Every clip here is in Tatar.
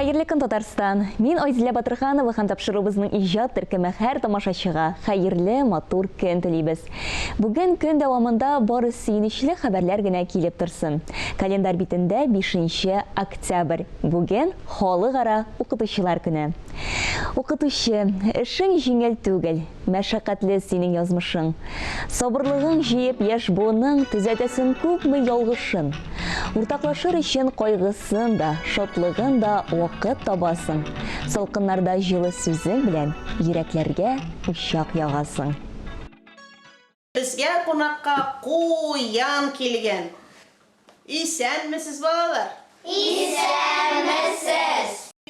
Хәерле көн, Татарстан! Мин Айзилә Батырханова һәм тапшыруыбызның иҗат төркеме һәр тамашачыга хәерле, матур көн телибез. Бүген көн дәвамында бары сөенечле хәбәрләр генә килеп торсын. Календарь битендә 5 октябрь. Бүген Халыкара укытучылар көне. Укытучы, эшең җиңел түгел, мәшәкатьле синең язмышың. Сабырлыгың җыеп яшь буының төзәтәсең күпме ялгышын. Уртаклашыр өчен кайгысын да, шатлыгын да вакыт табасың. Салкыннарда җылы сүзең белән йөрәкләргә учак ягасың. Безгә кунакка куян килгән. Исәнмесез, балалар! Исәнмесез!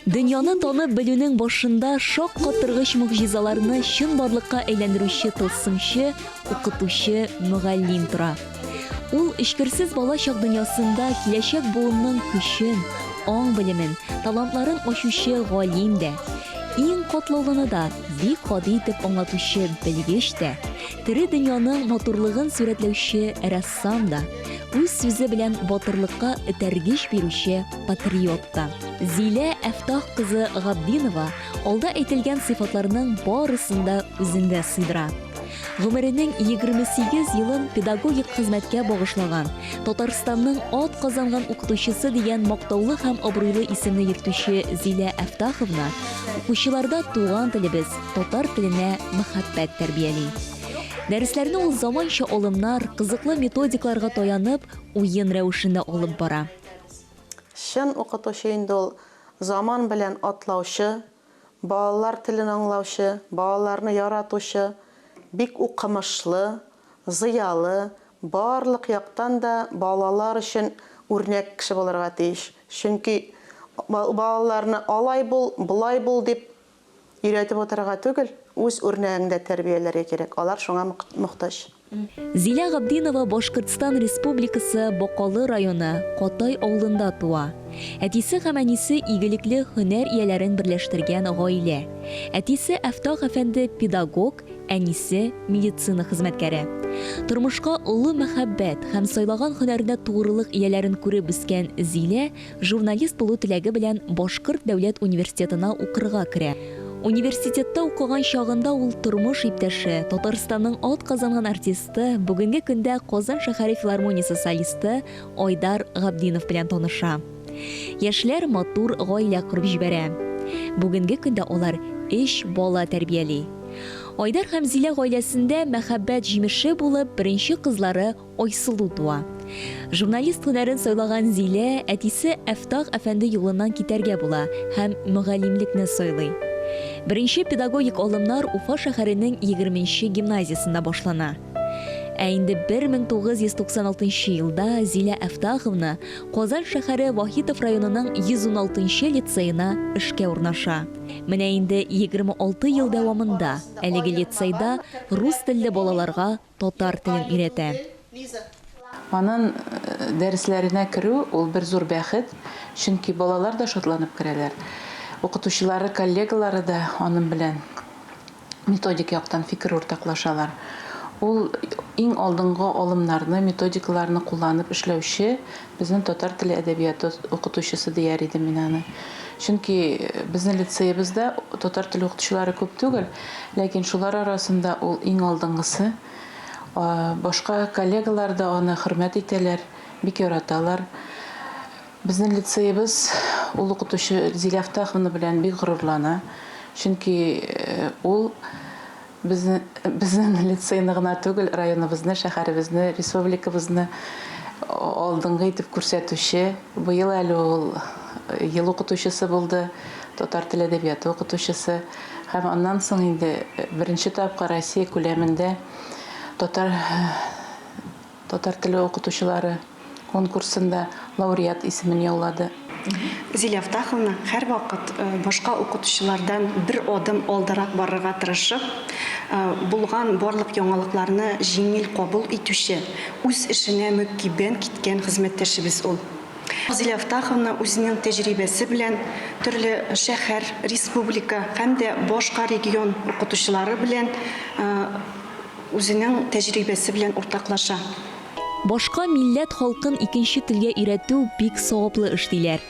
Дөньяны танып белүнең башында шаккатыргыч могҗизаларны чынбарлыкка әйләндерүче тылсымчы, укытучы, мөгаллим тора. Ул эчкерсез балачак дөньясында киләчәк буынның көчен, аң-белемен, талантларын ачучы галим дә, иң катлаулыны да бик гади итеп аңлатучы белгеч тә, тере дөньяның матурлыгын сурәтләүче рәссам да, үз сүзе белән батырлыкка этәргеч бирүче патриот та. Зилә Әфтах кызы Габдинова алда әйтелгән сыйфатларның барысын да үзендә сыйдыра. Гомеренең 28 елын педагогик хезмәткә багышлаган, Татарстанның атказанган укытучысы дигән мактаулы һәм абруйлы исемне йөртүче Зилә Әфтаховна укучыларда туган телебез, татар теленә мәхәббәт тәрбияли. Дәресләрне ул заманча алымнар, кызыклы методикларга таянып, уен рәвешендә алып бара. Чын укытучы инде ул заман белән атлаучы, балалар телен аңлаучы, балаларны яратучы, бик укымышлы, зыялы, барлык яктан да балалар өчен үрнәк кеше булырга тиеш. Чөнки балаларны алай бул, болай бул дип өйрәтеп утырырга түгел, үз үрнәгеңдә тәрбияләргә кирәк, алар шуңа мохтаҗ. Зилә Габдинова Башкортстан Республикасы Бакалы районы Катай авылында туа. Әтисе һәм әнисе игелекле һөнәр ияләрен берләштергән гаилә. Әтисе Әфтах әфәнде педагог, әнисе, медицина хезмәткәре. Тормышка олы мәхәббәт һәм сайлаган һөнәренә тугрылык ияләрен күреп үскән Зилә Журналист булу теләге белән Башкорт дәүләт университетына укырга керә. Университетта укыган чагында ул тормыш иптәше, Татарстанның атказанган артисты, бүгенге көндә Казан шәһәре филармониясе солисты Айдар Габдинов белән таныша. Яшьләр матур гаилә корып җибәрә. Бүгенге көндә алар өч бала тәрбияли. Айдар һәм Зилә гаиләсендә мәхәббәт җимеше булып беренче кызлары Айсылу туа. Журналист һөнәрен сайлаган Зилә әтисе Әфтах әфәнде юлыннан китәргә була һәм мөгаллимлекне сайлый. Беренче педагогик алымнар Уфа шәһәренең егерменче гимназиясендә башлана. Ә инде 1996 нчы елда Зилә Әфтаховна Казан шәһәре Вахитов районының 116 нчы лицеена эшкә урнаша. Менә инде 26 ел дәвамында әлеге лицейда рус телле балаларга татар телен өйрәтә. Анын дәресләренә керү, ул бер зур бәхет, чөнки балалар да шатланып керәләр. Укытучылары, коллегалары да анын белән методик яктан фикер уртаклашалар. Ул иң алдынгы алымнарны, методикаларны кулланып эшләүче безнең татар теле әдәбияты укытучысы дияр идем мин аны. Чөнки безнең лицеебызда татар теле укытучылары күп түгел, Ләкин шулар арасында ул иң алдынгысы. Башка коллегалар да аны хөрмәт итәләр, бик яраталар. Безнең лицеебыз ул укытучы Зилә Әфтаховна белән бик горурлана. Чөнки ул безне, безнең лицейны гына түгел, районыбызны, шәһәребезне, республикабызны алдынгы итеп күрсәтүче. Быел әле ул ел укытучысы булды, татар теле әдәбияты укытучысы. Һәм аннан соң инде беренче тапкыр Россия күләмендә татар татар теле укытучылары конкурсында лауреат исемен яулады. Зилә Автаховна һәрвакыт башка укытучылардан бер адым алдарак барырга тырышып, булган барлык яңалыкларны җиңел кабул итүче, үз эшенә мөкиббән киткән хезмәттәшебез ул. Зилә Фтаховна үзенең тәҗрибәсе белән төрле шәһәр, республика һәм дә башка регион укытучылары белән үзенең тәҗрибәсе белән уртаклаша. Башка милләт халкын икенче телгә өйрәтү бик саваплы эш, диләр.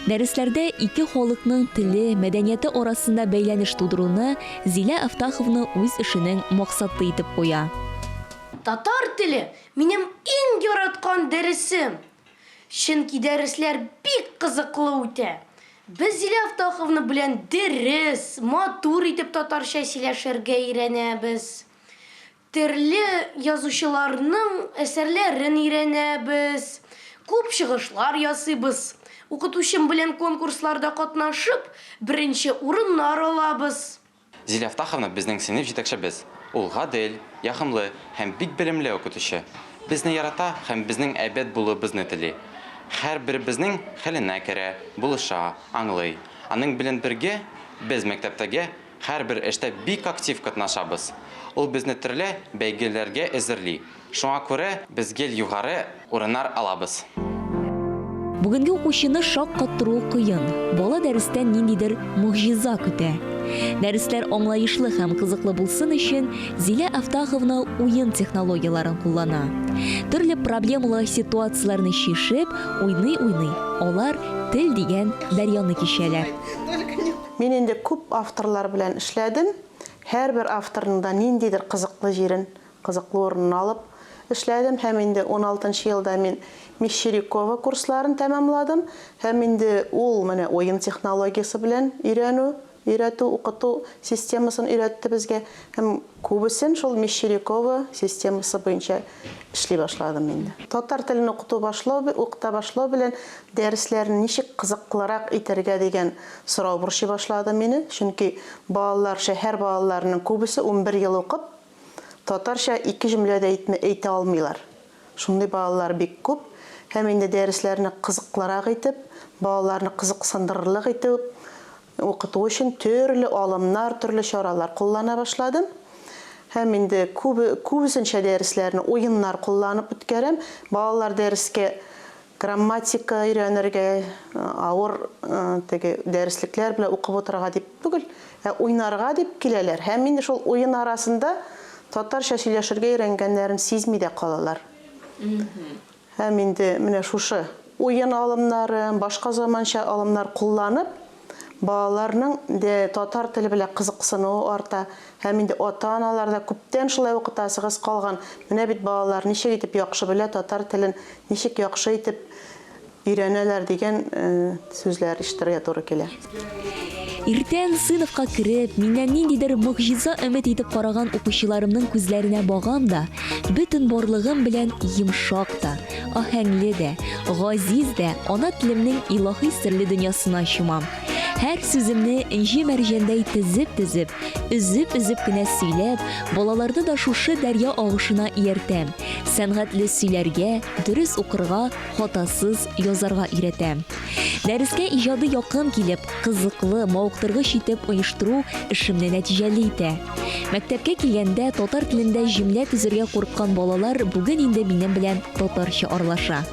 Дәресләрдә ике халыкның теле, мәдәнияте арасында бәйләнеш тудыруны Зилә Әфтаховна үз эшенең максаты итеп куя. Татар теле, минем иң яраткан дәресем. Чөнки дәресләр бик кызыклы үтә. Без Зилә Әфтаховна белән дөрес, матур итеп татарча сөйләшергә өйрәнәбез. Төрле язучыларның әсәрләрен өйрәнәбез, күп чыгышлар ясыйбыз. Укытучым белән конкурсларда катнашып, беренче урыннар алабыз. Зилә Фтаховна безнең сыйныф җитәкчебез. Ул гадел, ягымлы һәм бик белемле укытучы. Безне ярата һәм безнең әйбәт булуыбызны тели. Һәрберебезнең хәленә керә, булыша, аңлый. Аның белән бергә без мәктәптәге Һәрбер эштә бик актив катнашабыз. Ул безне төрле бәйгеләргә әзерли. Шуңа күрә без гел югары урыннар алабыз. Бүгенге укучыны шаккаттыруы кыен. Бала дәрестән ниндидер могҗиза көтә. Дәресләр аңлаешлы һәм кызыклы булсын өчен Зилә Әфтаховна уен технологияләрен куллана. Төрле проблемалы ситуацияләрне чишеп, уйный-уйный, алар тел дигән дәрьяны кичәләр. Мин инде күп авторлар белән эшләдем. Һәрбер авторның да ниндидер кызыклы җирен, кызыклы урынын алып эшләдем. Һәм инде уналтынчы елда мин Мещерякова курсларын тәмамладым. Һәм инде ул менә уен технологиясе белән өйрәнү, өйрәтү, укыту системасын өйрәтте безгә. Һәм күбесен шул Мещерякова системасы буенча эшли башладым инде. Татар телен укыту башлау, укыта башлау белән дәресләрне ничек кызыклырак итәргә дигән сорау борчый башлады мине. Чөнки балалар, шәһәр балаларының күбесе 11 ел укып, татарча ике җөмлә дә әйтми, әйтә алмыйлар. Шундый балалар бик күп. Һәм инде дәресләрне кызыклырак итеп, балаларны кызыксындырырлык итеп Укыту өчен төрле алымнар, төрле чаралар куллана башладым. Һәм инде күбе, күбесенчә дәресләрне уеннар кулланып үткәрәм. Балалар дәрескә грамматика өйрәнергә, авыр теге дәреслекләр белән укып утырырга дип түгел, ә уйнарга дип киләләр. Һәм инде шул уен арасында татарча сөйләшергә өйрәнгәннәрен сизми дә калалар. Һәм инде менә шушы уен алымнары, башка заманча алымнар кулланып, балаларның дә татар теле белән кызыксынуы арта. Һәм инде ата-аналар да күптән шулай укытасыгыз калган, менә бит балалар ничек итеп яхшы белә татар телен, ничек яхшы итеп өйрәнәләр дигән сүзләр ишетергә туры килә. Иртән сыйныфка кереп, миннән ниндидер могҗиза өмет итеп караган укучыларымның күзләренә багам да, бөтен барлыгым белән йомшак та, аһәңле дә, газиз дә ана телемнең илаһи серле дөньясына чумам. Һәр сүземне энҗе-мәрҗәндәй тезеп-тезеп, өзеп-өзеп кенә сөйләп, балаларны да шушы дәрья агышына ияртәм, сәнгатьле сөйләргә, дөрес укырга, хатасыз язарга өйрәтә. Дәрескә иҗади якын килеп, кызыклы, мавыктыргыч итеп оештыру эшемне нәтиҗәле итә. Мәктәпкә килгәндә татар телендә җөмлә төзергә курыккан балалар бүген инде минем белән татарча аралаша.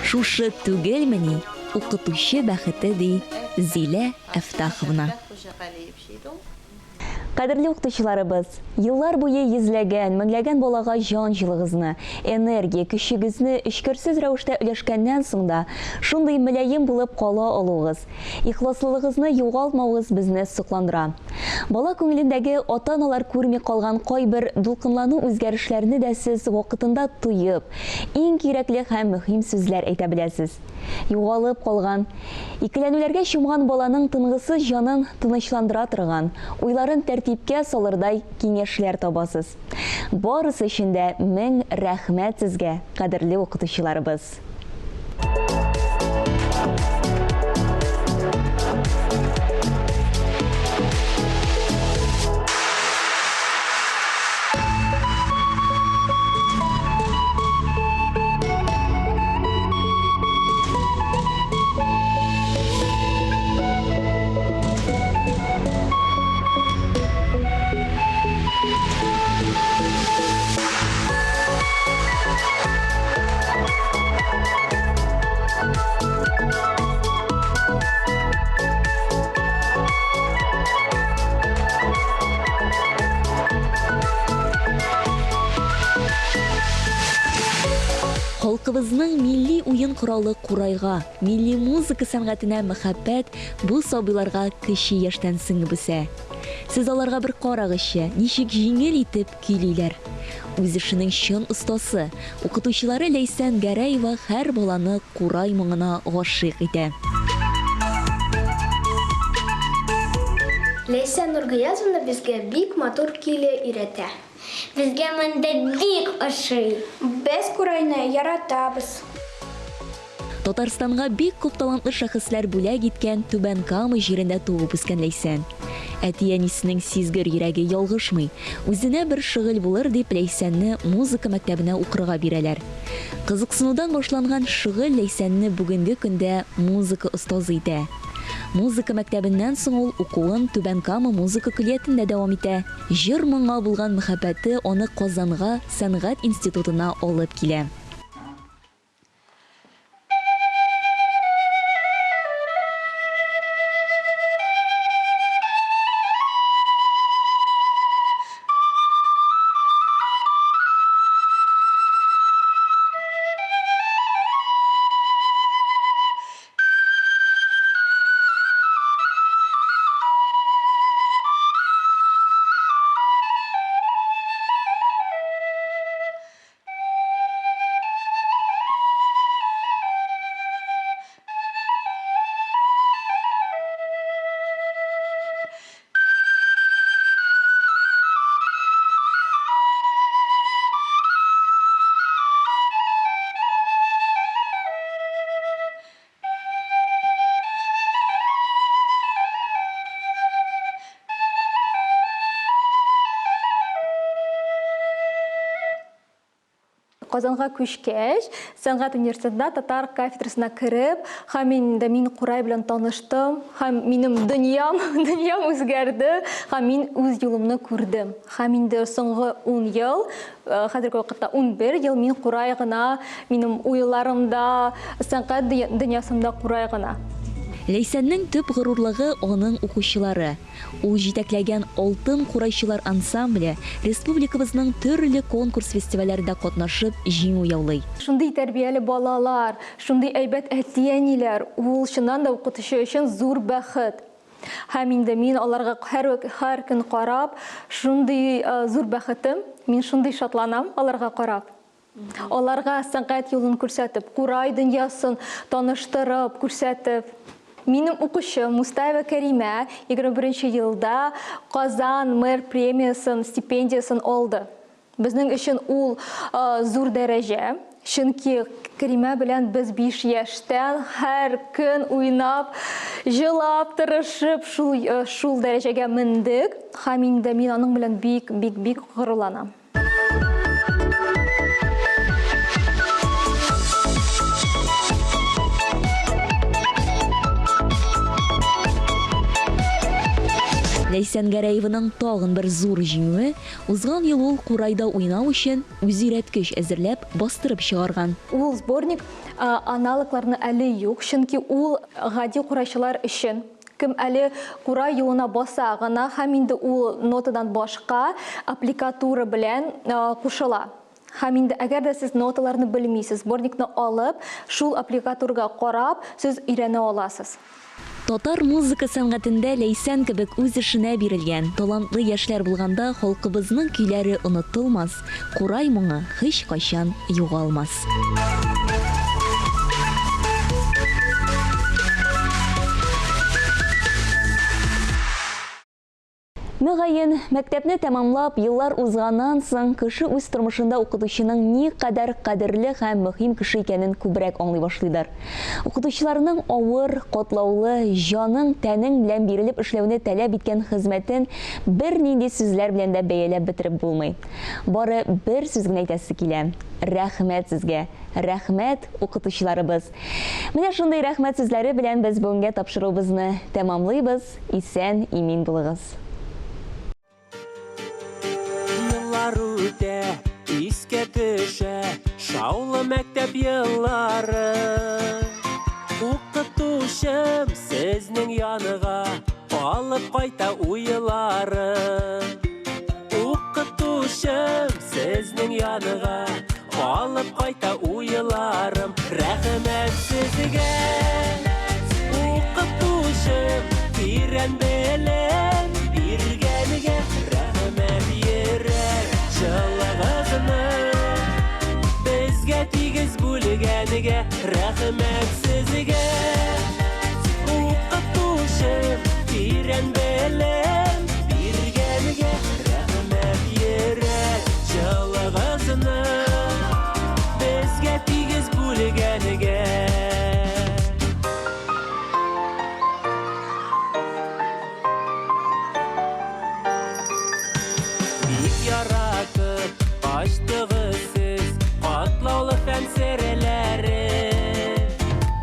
Шушы түгелмени укытучы бәхете, ди Зилә Әфтаховна. Кадерле укытучыларыбыз! Еллар буе йөзләгән, меңләгән балага җан җылыгызны, энергия, көчегезне эчкерсез рәвештә өләшкәннән соң да, шундый мөлаем булып кала алуыгыз, ихласлылыгызны югалтмавыгыз безне сокландыра. Бала күңелендәге ата-аналар күрми калган кайбер дулкынлану-үзгәрешләрне дә сез вакытында тоеп, иң кирәкле һәм мөһим сүзләр әйтә беләсез. Югалып калган, икеләнүләргә чумган баланың тынгысыз җанын тынычландыра торган, уйларын тәртипкә салырдай киңәшләр табасыз. Барысы өчен дә мең рәхмәт сезгә, кадерле укытучыларыбыз! Халкыбызның милли уен коралы курайга, милли музыка сәнгатенә мәхәббәт бу сабыйларга кече яшьтән сеңеп үсә. Сез аларга бер карагызчы, ничек җиңел итеп көйлиләр. Үз эшенең чын остасы, укытучылары Ләйсән Гәрәева һәр баланы курай моңына гашыйк итә. Ләйсән Нургаязовна безгә бик матур көйле өйрәтә. Безгә монда бик ошый. Без курайны яратабыз. Татарстанга бик күп талантлы шәхесләр бүләк иткән Түбән Кама җирендә туып үскән Ләйсән. Әти-әнисенең сизгер йөрәге ялгышмый, үзенә бер шөгыль булыр дип Ләйсәнне музыка мәктәбенә укырга бирәләр. Кызыксынудан башланган шөгыль Ләйсәнне бүгенге көндә музыка остазы итә. Музыка мәктәбеннән соң ул укуын Түбән Кама музыка көллиятендә дәвам итә. Җыр-моңа булган мәхәббәте аны Казанга, сәнгать институтына алып килә. Казанга күчкәч, сәнгать университетында татар кафедрасына кереп, һәм инде мин курай белән таныштым, һәм минем дөньям, дөньям үзгәрде, һәм мин үз юлымны күрдем. Һәм инде соңгы 10 ел, э, хәзерге вакытта 11 ел мин курай гына, минем уйларымда, сәнгать дөньясында курай гына. Ләйсәннең төп горурлыгы аның укучылары. Ул җитәкләгән Алтын курайчылар ансамбле республикабызның төрле конкурс-фестивальләрендә катнашып җиңү яулый. Шундый тәрбияле балалар, шундый әйбәт әти-әниләр, ул чыннан да укытучы өчен зур бәхет. Һәм инде мин аларга һәр, һәр көн карап, шундый э, зур бәхетем, мин шундый шатланам аларга карап. Аларга сәнгать юлын күрсәтеп, курай дөньясын таныштырып, күрсәтеп. Минем укучым Мустаева Кәримә 21 елда Казан мэр премиясын, стипендиясын алды. Безнең өчен ул зур дәрәҗә, чөнки Кәримә белән без 5 яшьтән һәр көн уйнап, җылап, тырышып шул, шул дәрәҗәгә мендек. Һәм инде мин аның белән бик, бик, бик горурланам. Ләйсән Гәрәеваның тагын бер зур җиңүе Узган ел ул курайда уйнау өчен үзөйрәткеч әзерләп, бастырып чыгарган. Ул сборник аналогларны әле юк, чөнки ул гади курайчылар өчен. Кем әле курай юлына баса гына һәм инде ул нотадан башка аппликатура белән кушыла. Һәм инде әгәр дә сез ноталарны белмисез, сборникны алып, шул аппликатурга карап, сез өйрәнә аласыз. Татар музыка сәнгатендә Ләйсән кебек үз эшенә бирелгән, талантлы яшьләр булганда халкыбызның көйләре онытылмас, курай моңы һичкайчан югалмас. Мөгаен, мәктәпне тәмамлап, еллар узганнан соң, кеше үз тормышында укытучының никадәр кадерле һәм мөһим кеше икәнен күбрәк аңлый башлыйдыр. Укытучыларның авыр, катлаулы, җаның, тәнең белән бирелеп эшләүне таләп иткән хезмәтен бернинди сүзләр белән дә бәяләп бетереп булмый. Бары бер сүз генә әйтәсе килә, рәхмәт сезгә, рәхмәт, укытучыларыбыз! Менә шундый рәхмәт сүзләре белән без бүгенгә тапшыруыбызны тәмамлыйбыз. Исән, имин булыгыз. Еллар үтә, искә төшә шаулы мәктәп еллары. Укытучым сезнең яныга алып кайта уйлары. Укытучым сезнең яныга. Алып кайта уйларым. Рәхмәт сезгә, укытучым, тирән белем биргәнгә. Рәхмәт йөрәк җылыгызны безгә тигез бүлгәнгә. Рәхмәт сезгә, укытучым, тирән белем биргәнгә. Рәхмәт йөрәк җылыгызны безгә тигез бүлгәнгә. Бик яратып ачтыгыз сез катлаулы фән серләре.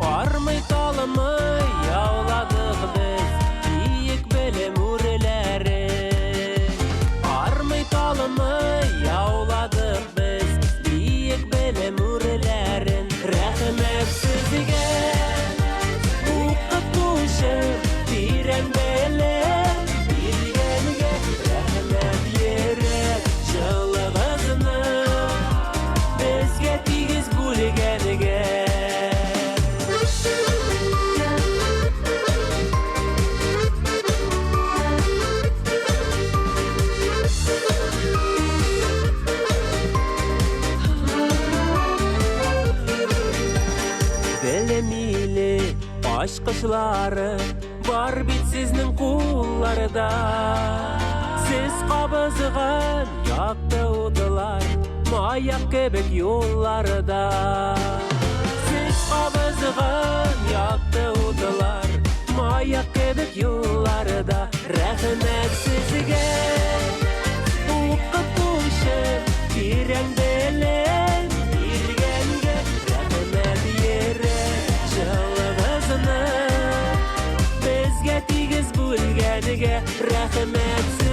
Армый талмый яуладык без биек белем үрләре. Армый талмый яуладык без биек белем үрләрен. Рәхмәт сезгә, укытучым, тирән белем биргәнгә. Рәхмәт йөрәк җылыгызны безгә тигез бүлгәнгә. Белем иле ачкычлары бар бит сезнең кулларда. Сез кабызган якты утлар маяк кебек юлларда. Сез кабызган якты утлар маяк кебек юлларда. Рәхмәт сезгә, укытучым, тирән белем биргәнгә. Рәхмәт йөрәк җылыгызны безгә тигез бүлгәнгә. Рәхмәт.